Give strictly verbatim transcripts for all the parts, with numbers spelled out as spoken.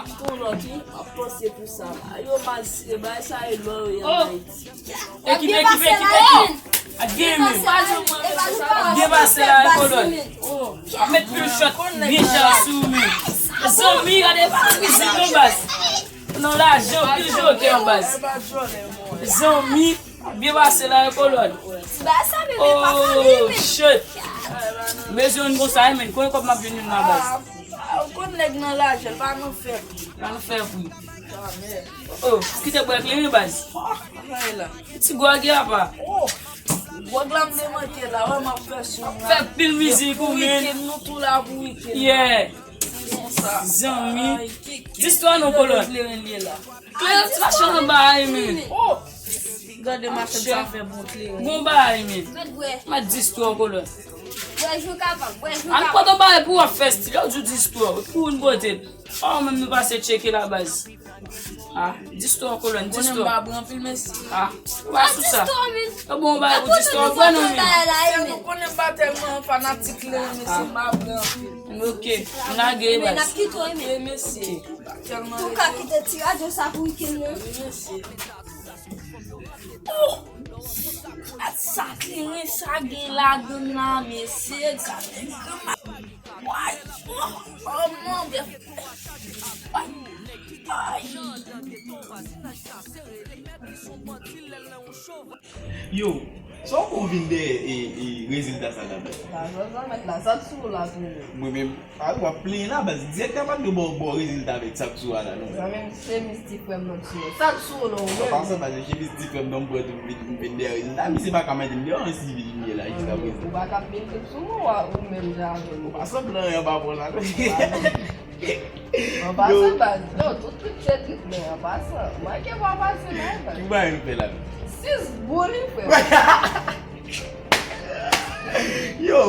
Pou lòt, wi, m ap panse pou sa. Yo mal sire, bagay sa e lò yo ye an Ayiti. Ekip, ekip, ekip, ekip. Ak gen men. Byen pase la, e kolòn. Ap met pil chòt, byen chè sou men. Zanmi, gade pa mizik non baz. Nan lajan, pil jokè an baz. Zanmi, byen pase la, e kolòn. Oh, shit. Bezwen yon konsa, men. Konbyen kòb m ap jwenn yon nan baz? Ah, ou konn nèg nan lajan, pa nan fè pri. Pa nan fè pri. Oh, kite bwè kleren baz. Ti gwòg la pa. Oh, gwòg la m te manke la, wè m ap fè sou mwen. Fè pil mizik ou men. Pou weekend, nou tou la pou weekend. Yeah. Zanmi. Distwa non kolòn. Kleren li la. Kleren ti machann anba a, men. Oh. Gade machann sa fè bon kleren. Bon bagay, men. Mèt bwè. Mèt distwa kolòn. Bwè jou kapab, bwè jou kapab. Al pote yon bagay pou w ap fè stil, yo di w distwa. Pou yon pote. Oh, menm nou pase tcheke la baz. Ah, distwa kolòn, distwa. Konnen m pa bran anpil, mesye. Ah, ou pa sou sa. Yo bon bagay pou distwa, ou kwè non, men. Sèl nou konnen m pa tèlman fanatik kleren, mesye, m pa bran anpil. Ok, m lage baz. Ok, mesye. Ou ka kite ti radyo sa pou weekend nan. Oh! Gad sa kleren sa gen ladann la, mesye. Gade kòman. Way! Oh, oh, mon Dieu! Ay! Ay! Yo, sa w pou vin dèyè e, e, rezilta sa la menm? Lajan zanmèt la, sa k sou ou la toujou? Mwen menm, a, w ap plenyen la, baz, direktè pa t dwe ba w, ba w rezilta avèk sa k sou a la, non. Zanmi m, se mistik frè m nan k sou ou. Sa k sou ou la, ou menm? An pasan, baz, se mistik frè m nan m pran tou m vin, m vin dèyè rezilta. Misye pa ka mete m deyò an sivil li ye la jiska prezan. Ou pa t ap mete m sou mwen, ou menm jan avè m. Ou pa sanble anyen anba pon la, non. An pasan baz, non, tout trip se trip, men an pasan, manke pa pase la, baz. Ki bagay nou fè la menm? Sis boul, wi, frè. Yo,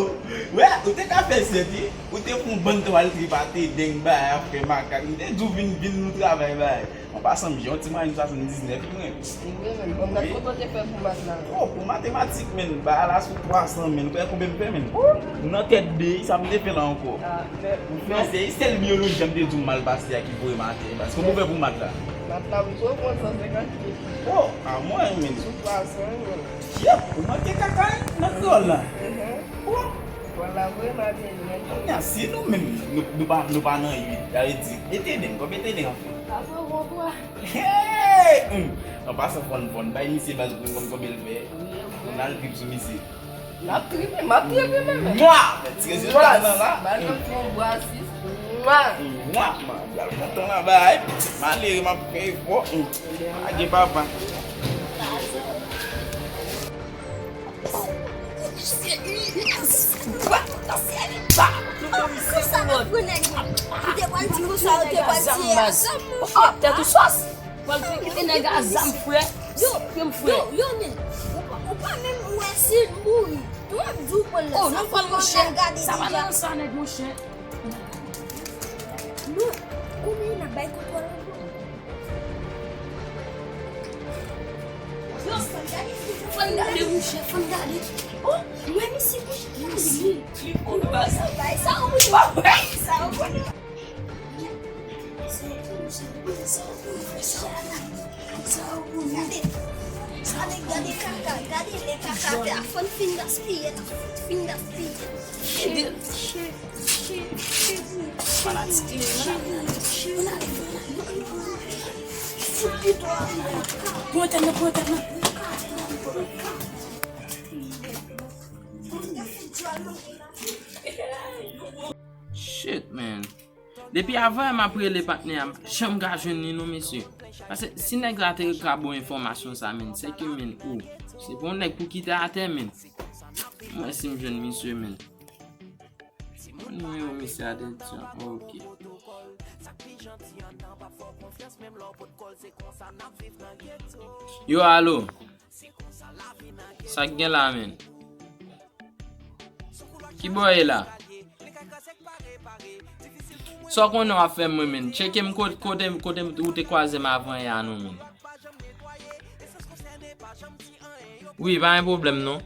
wè, ou te ka fè sèt, wi. Ou te fè yon bann tan w al tripate, deng, bagay, afè makak. M te di w vin, vin nou travay, bagay. An pasan, m jwenn yon ti mwayen swasanndiznèf, wi, mwen. Wi, men, bon, gad kote w te fè pou mat la. Oh, pou matematik, men, bagay la sou twa san, men. Ou kwè konbyen m fè, men? Nan tèt de, sa m te fè la ankò. Ah, men, ou fè, se sèl biyoloji a m te di w m mal pase a ki voye m atè. Paske ou fè pou mat la. Mat la, m sou konn san senkant mil. Oh, a mwen, men. Sou twa san, men. Yep, ou manke kaka, wi, nan kreyòl la. Mhm. Oh. Bon, la vre, m ap vin, men. Kounye a, si nou menm, nou, nou pa, nou pa nan uit, sa vle di, etedeng, kòb etedeng an fè. Sa fè w bon twa. Hey! Hmm. An pasan, fòn, fòn bay misye baz pou konn konbyen l fè. Wi, wi. Pou n al trip sou misye. N ap tripe, m ap tripe menm. Mwa! Ti rezilta nan la. Ba nou fè yon bwa sis. Mwa! Mwa! Mwa! Al kontan la bay. Malere, m ap fè efò. Hmm. Ade papa. Konsa nou pran nèg yo. Ou te pral di konsa, yo te pral tiye a. Tèt ou sòs. Pral kite nèg a zam, frè. Yo, yo, yo, men. Ou pa, ou pa menm wè si l mouri. Tou ap di w pran lè. Oh, sa nou pral, monchè. Sa pa nan sa, nèg, monchè. Non, kounya n ap bay kontwòl ankò. Yo, fò n gade, monchè, fò n gade. Oh, wè misye, monchè, gade. Li fò baz. Bay sa, monchè. Bay sa, monchè. Gade, gade, gade kaka, gade lè kaka fè a, fò n fin gaspiye l, fò n fin gaspiye l. Ede l. Fanatik li, fanatik li. Fout pito a. Pran tèt nan, pran tèt nan. Shit, man. Depi avan m ap rele patnè a, m pa janm ka jwenn li non, mesye. Paske si nèg la te ka ba w enfòmasyon sa, men, se ke, men, ou, se pa yon nèg pou kite atè, men. Mwen si m jwenn misye, men. Nimewo misye a te di, ok. Yo, alo. Sa k gen la, men? Ki bò w ye la? Sa w konnen w ap fè mwen, men? Tcheke m kote, kote, kote ou te kwaze m avan yè a non, men. Wi, pa gen pwoblèm non.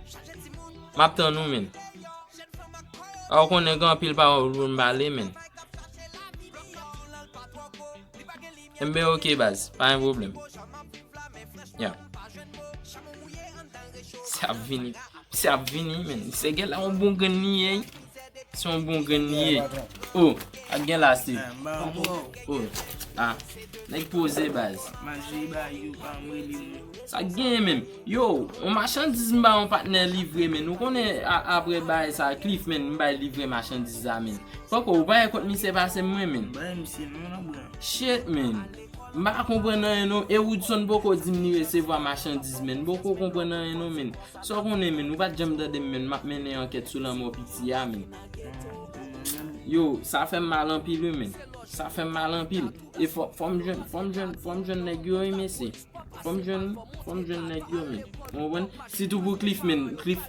M ap tann ou, men. A, ou konnen gen anpil pawòl pou m pale, men. Enben, ok, baz. Pa gen pwoblèm. Ya. Se ap vini. Se ap vini, men. Se gen la yon bon grenn li ye. Se yon bon grenn li ye. Oh, ak gen la, Steve. Oh, ah. Nèg poze, baz. Maji ba yo pa mwen li non. Sa gen menm. Yo, yon machandiz m ba yon patnè livre, men. Ou konnen a- apre bay sa, Cliff, men, m bay livre machandiz la, men. Poko, ou pa gen kont misye pase m, mwen, men. Bay misye non, nan bran. Shit, men. M pa konprann anyen non. E Woodson poko di m li resevwa machandiz, men. M poko konprann anyen non, men. Sa w konnen, men. Ou pa t janm tande m, men. M ap mennen ankèt sou lanmò piti a, men. Yo, sa fè m mal anpil, wi, men. Sa fè m mal anpil. E fò, fò m jwenn, fò m jwenn, fò m jwenn nèg yo, wi, mesye. Fò m jwenn, fò m jwenn nèg yo, men. Ou konprann? Sitou pou Cliff, men. Cliff.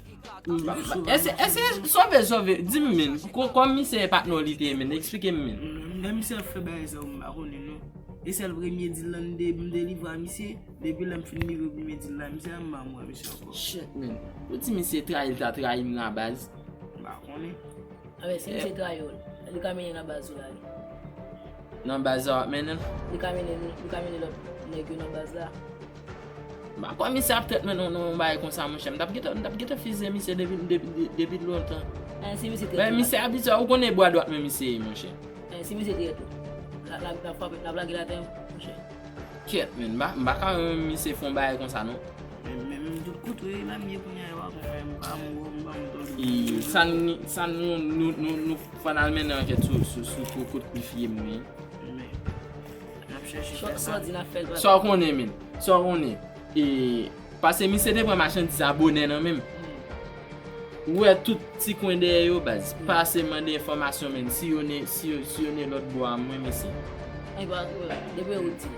Èske, èske, sove, sove, di m, men. Kò- Kòm misye e patnè w li te ye, men. Eksplike m, men. Lè misye ap fè bagay sa, m pa konnen, non. E sèl premye dil la m de- m delivre a misye. Depi lè m fin livre premye dil la, misye a m pa m wè misye ankò. Shit, men. Ou di misye trayi l ta trayi m nan baz. M pa konnen. Anben, si misye trayi w, li ka mennen nan baz ou la, wi. Nan baz la w ap mennen l? Li ka mennen, li ka mennen lòt nèg yo nan baz la. M pa kwè misye ap trèt mwen non, non, yon bagay konsa, monchè. M t ap gentan, m t ap gentan fize misye depi, depi, depi lontan. Anyen, si misye trèt ou, misye abitye, ou konnen bwa dwat mwen misye ye, monchè. Anyen, si misye trèt ou, l ap, l ap, l ap frape, l ap lage l atè, monchè. Kyèt, men, m pa, m pa ka renmen misye fè yon bagay konsa, non. Men, men, men, tout kote w ye la, m ye kounye a, yo pa konn anyen, m pa mou, m pa mou. Sa n, sa n, nou, nou, nou, nou fò n al mennen ankèt sou, sou, sou, sou kot Cliff ye, men. Men, n ap chèche fè sa. Sa w di n ap fè l, papa. Sa w konnen, men. Sa w konnen. E, paske misye te pran machandiz a bonè nan men m. Ou wè tout ti kwen dèyè yo, baz. Pase mande enfòmasyon, men. Si yo ne, si yo, si yo ne lòt bò a, mwen, mesye. Ay, pa, depi ou di.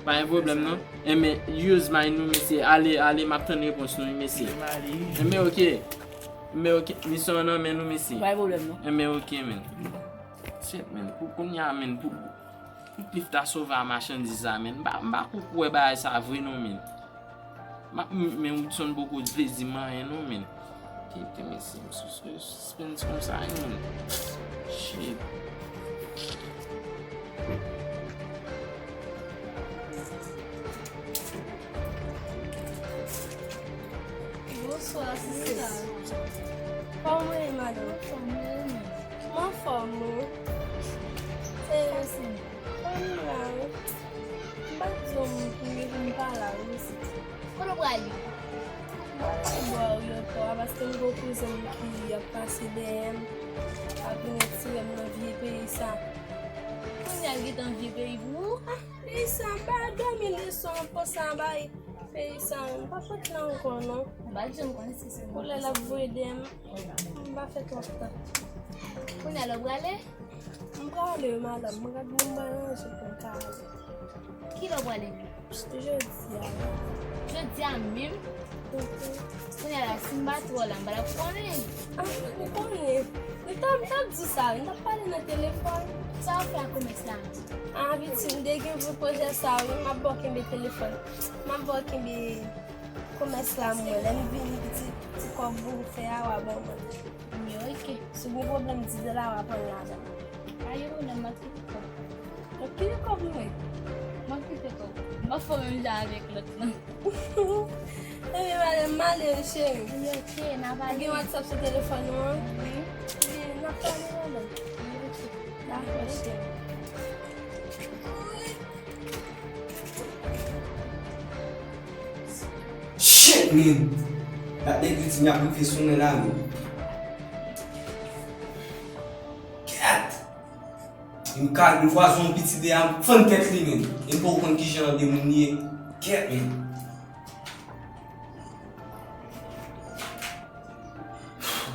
Pa gen pwoblèm, non. Enben, use mine nou, mesye. Ale, ale, m ap tann repons nou, wi, mesye. Enben, ok. Enben, ok. Misyon an nan men nou, mesye. Pa gen pwoblèm, non. Enben, ok, men. Shit, men. Pou kounye a, men. Pou, pou Cliff ta sove a machandiz la, men. M pa, m pa ko kwè bagay sa vre, non, men. M ap, m, men Woodson poko vle di m anyen non, men. Ki, ki mesye, m sou, sou suspense konsa, wi, men. Shit. Bonswa, sista. Kòman w ye, madanm? Anfòm, wi. M anfòm, wi. Se, se, fanmi la, wi. M pa t di w m, m, m pa la, wi, sista. Kote w prale? M prale bò ayewopò a, paske m gen yon kouzen m ki ap pase dèyè m, ap vin retire m nan vye peyi sa. Kounye a l gentan vye peyi pou ou? Ah, peyi sa, m pa dòmi leson konsa bay peyi sa, m pa pot la ankò, non. M pa t janm konnen si se pou lè l ap voye dèyè m, m pa fè twòp tan. Kounye a lè w prale? M prale, wi, madanm. Mwen gad mwen bay ranje pou m ka ale. Kilè w prale? Jodi a. Jodi a menm? Mhm. Kounye a la, si m pa twò la, m pa t ap konnen. Ah, ou konnen. M t ap, m t ap di sa, wi. M t ap pale nan telefòn. Sa w ap fè ak komès la? Ah, pitit, m te gen pou pwojè sa, wi. M ap ba w kenbe telefòn. M ap ba w kenbe komès la, mwen. Lè m vini, ti, ti kòb ou fè a, w a ban mwen. Ebyen, ok. Si w gen pwoblèm, di de la, w a pran lajan. Pa gen pwoblèm, m ap kite kòb. Ou kite kòb mwen? M ap kite kòb. M pa fò menm jan avèk lòt lan. Ebyen, madanm, m ale, cheri. Ebyen, ok, n a pale. Ou gen WhatsApp sou telefòn ou an? Wi. Ebyen, n ap pale, madanm. Ebyen, ok. Dakò, cheri. Shit, man! Dat nèg yo di m y ap rive sou mwen la, man. Kèt! M ka, m vwazen yon pitit de a, m fann tèt li, man. E m poko konn kijan de moun li ye. Kèt, man.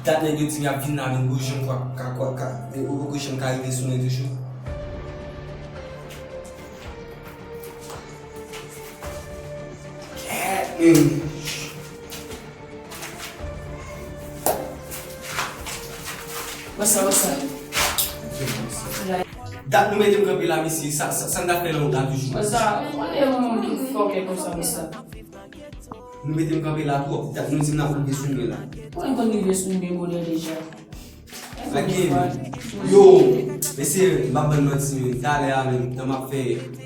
Dat nèg yo di m y ap vin la, men poko janm ka, ka, ka, ka, men poko janm ka rive sou mwen toujou. Kèt, men. What's up, what's up? Dat nou mete m kanpe la, mesye, sa, sa, sa n ta fè nan wout la toujou. What's up? Ou pa de yon moun ki fòkè konsa, what's up? Nou mete m kanpe la twòp. Dat nou di m n ap rive sou mwen la. Ou konn konn rive sou mwen bonè deja. E Yo, mesye, m pa ban n manti menm. Talè a menm, tan m ap fè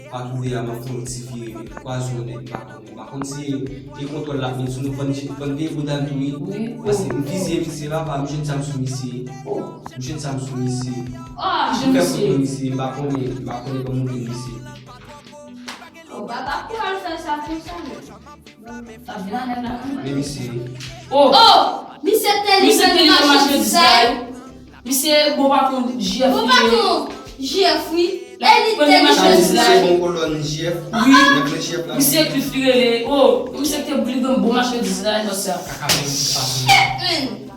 patwouye a, m ap fè yon ti vire, kwaze yon nèg m pa konnen. M pa konn si e kontwòl l ap met sou nou, fò n veye bouda n tou wi. Paske m vizye misye papa, m jwenn zam sou misye. M jwenn zam sou misye. M fè foto misye, m pa konnen, m pa konnen kòman m jwenn misye. Oh, papa, pou al fè sa konsa menm. Men misye. Oh! Oh! Misye te li menm machandiz la. Misye bon patwon J F. Bon patwon J F wi. E li te li Machandiz menm la. Misye bon kolòn J F. Wi. Nèg nan J F la. Misye Cliff li rele. Oh! Misye te li menm bon machandiz la nan sa. Kaka menm ki fason. Shit, man.